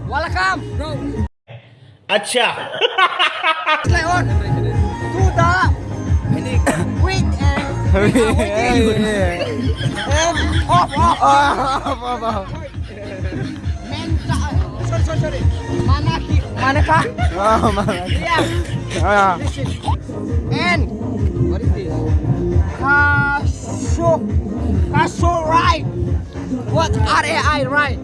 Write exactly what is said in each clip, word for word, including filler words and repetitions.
Welcome, bro. Acha. Play on. To the weekend. And off, off. Off, off, off. Menka. Sorry, sorry, sorry. Manaki. Manaka. Oh, Manaka. Yeah. Ah. Listen. And what is this? Kaso. Kaso, right? What, R A I, right?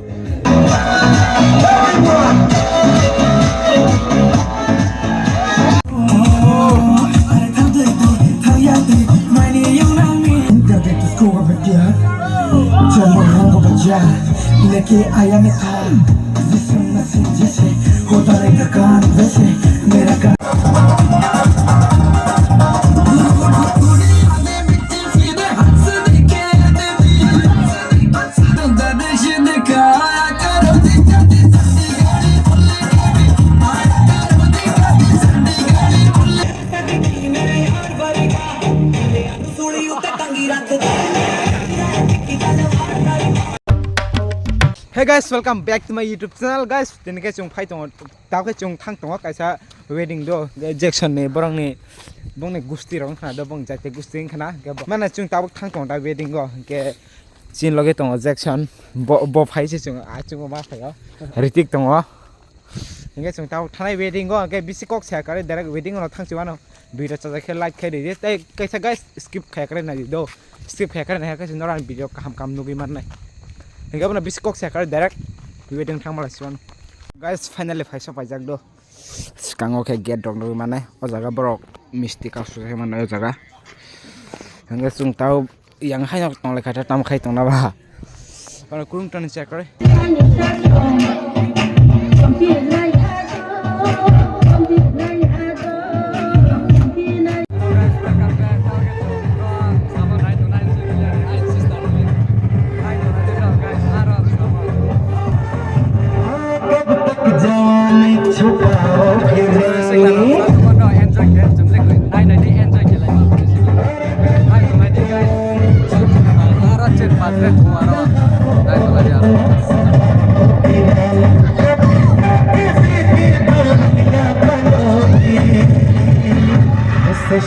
लेके आया मैं था जिसम नसीब जैसे होता रहेगा कान वैसे मेरा कान Hey guys, welcome back to my YouTube channel, guys. Tini khe chwng phai tongo, tamo khe chwng thang tongo kaisa wedding do, Jackson ni borok ni, bongni gusti rok wngkha do, bong jati gusti wngkha na, mana chwng tabuk thang tongo da wedding o, hwnkhe chini loge tongo Jackson, bo, bo phai se chwng, a chwng ma phaio, Ritik tongo. Hingke chwng tabuk thanai wedding o, hingke bisi kok saya kwrwi direct wedding o thang si mano. Video chajak khe like khai di, tei kaisa guys skip khai kwrwi nai di do. Skip khai kwrwi nai khe norok video kaham kaham nugwi mannai. Hingke bono bisi kok saya kwrwi direct wedding thang mala si mano. Guys, finally phai sok paijak do. Swkango khe gate rok nugwi mannai. O jaga borok misti kasu khe mannai o jaga. Hingke chwng tabuk Yang hai nok tong lekha ta tam khai tong na ba. Oro kurung tani check kore.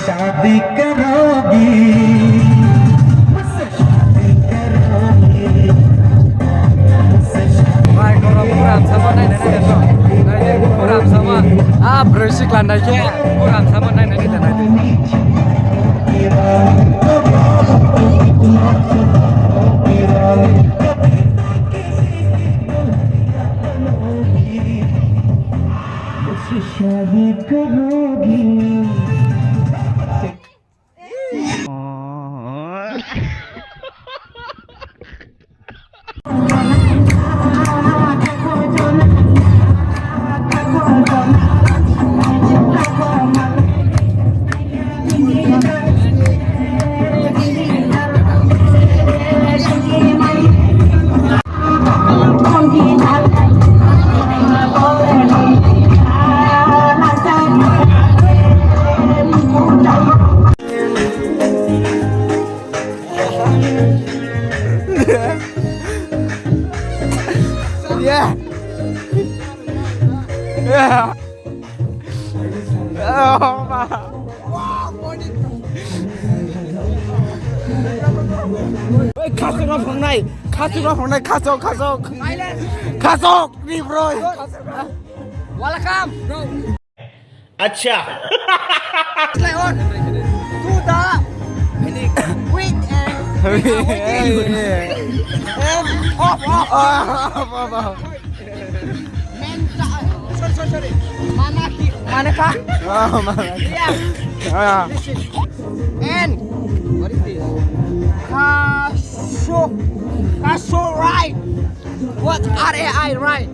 शादी करोगी। Bai, goro buram sama nai nai nai no. Nai de buram sama. Ah, broi sikla nai ke. Buram sama nai nai nai nai de. शादी करोगी। Yeah. Yeah. Oh, ma. Oi, khasok no phangnai, khasok no phangnai, khasok, khasok. Khasok ni bro. Welcome, bro. Acha. Play on. To the weekend. And off, off. Off, off, off. Menka. Sorry, sorry, sorry. Manaki. Manaka. Oh, Manaka. Yeah. Ah. Listen. And what is this? Kaso. Kaso, right? What, R A I, right?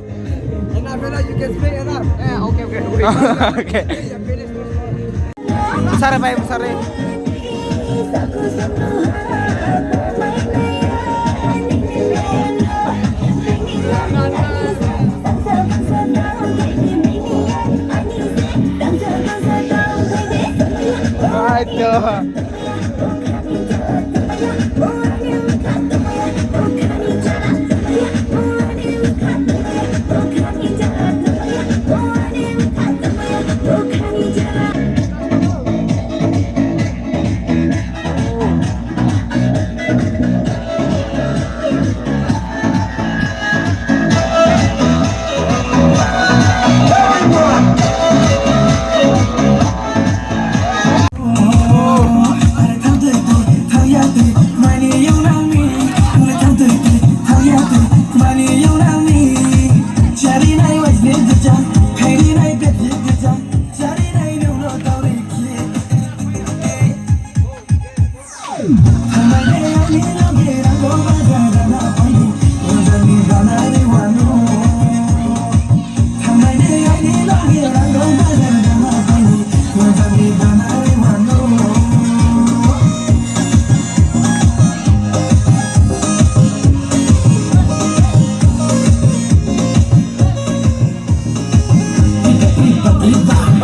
Enough, enough. You can speak enough. Yeah, okay, okay. Okay. Sare bhai, sare. Aduh.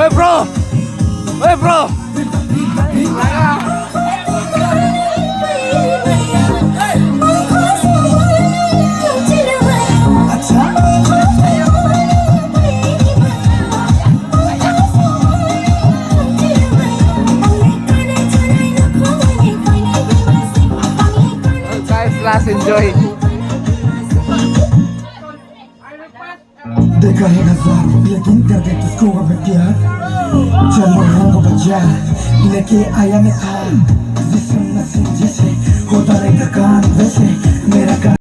Hey, bro! Hey, bro! Guys, last enjoy. देखा है हजार, लेकिन करके किसको वो प्यार? चलो हमको बचा, लेके आया मैं था, जिसम नसीब जैसे, होता रहेगा कान वैसे, मेरा कान।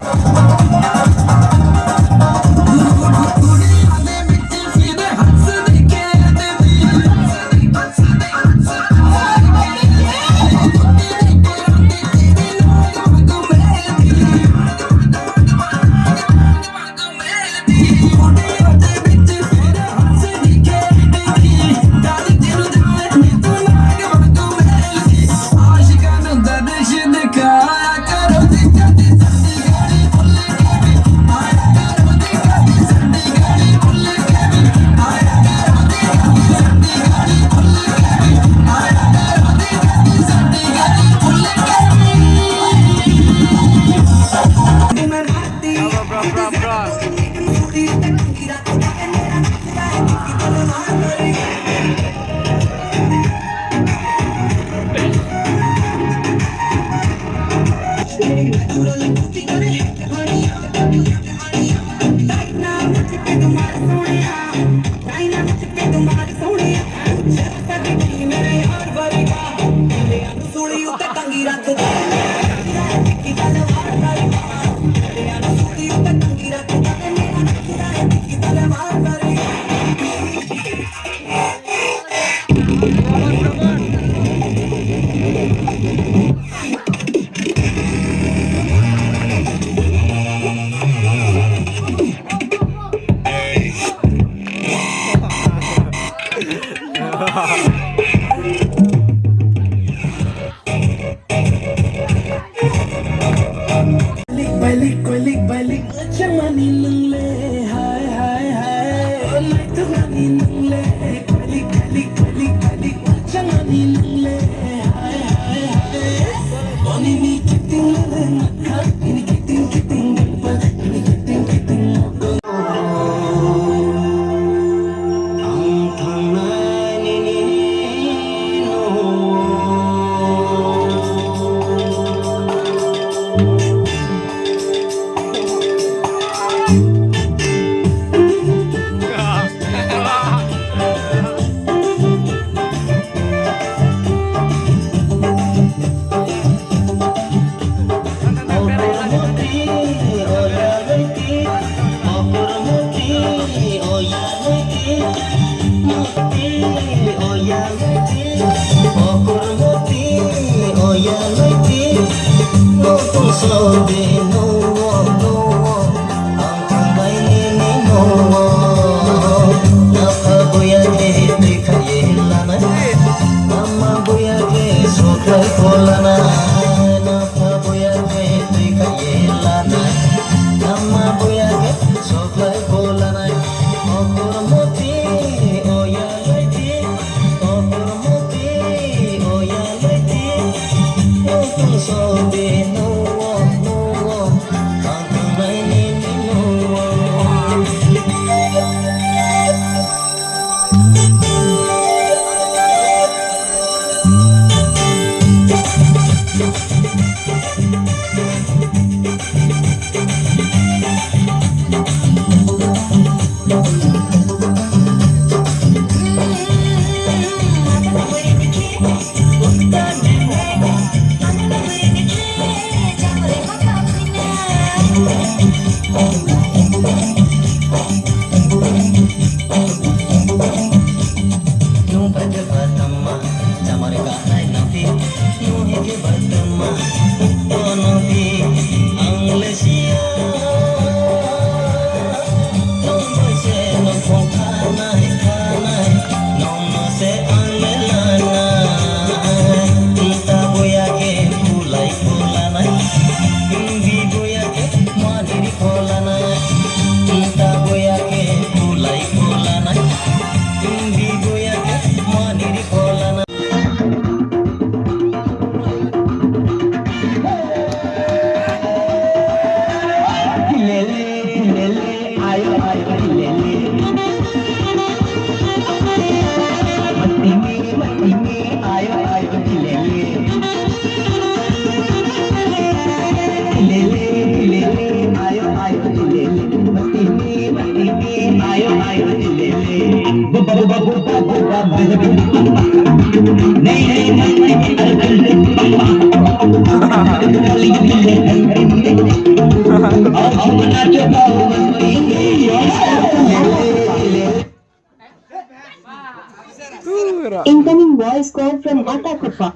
Incoming voice call from Mata Kupa.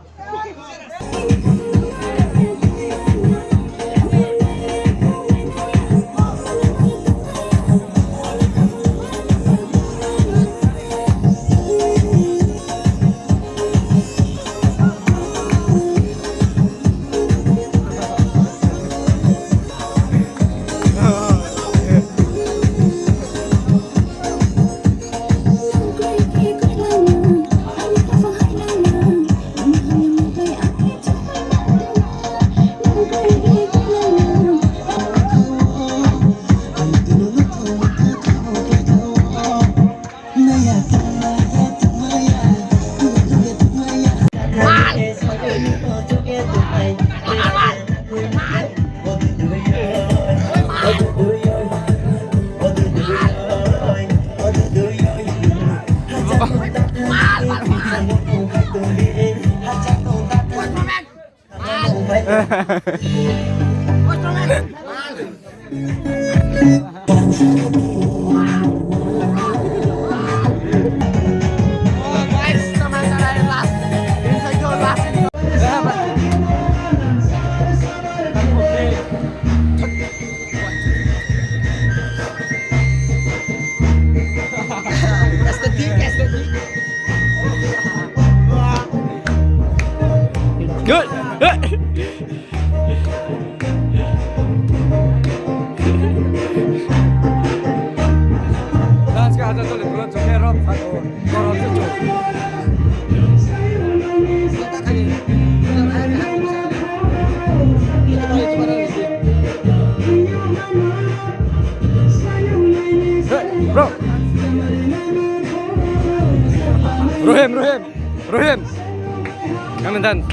Good. Hey, bro. Rohim, Rohim, Rohim. Come and dance.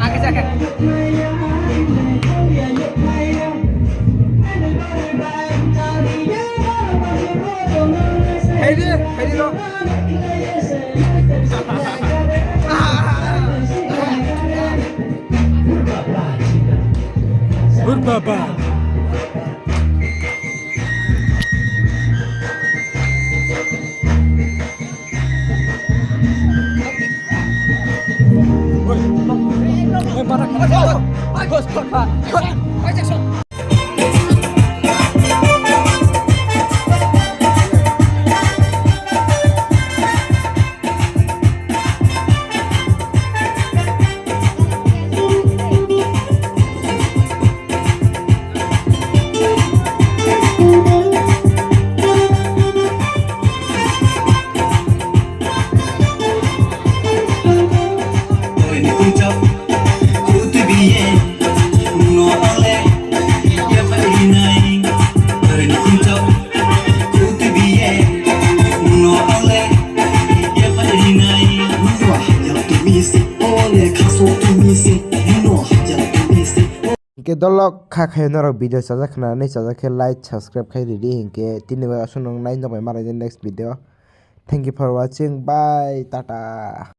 Age, age. Hey, di, hey, di, lo. Good baba. Ke dolok kha khayo norok video chajak khna nai chajak khe like subscribe khai ridi hinkhe tini bai aswk nung nai nokbai malai next video. Thank you for watching, bye, tata.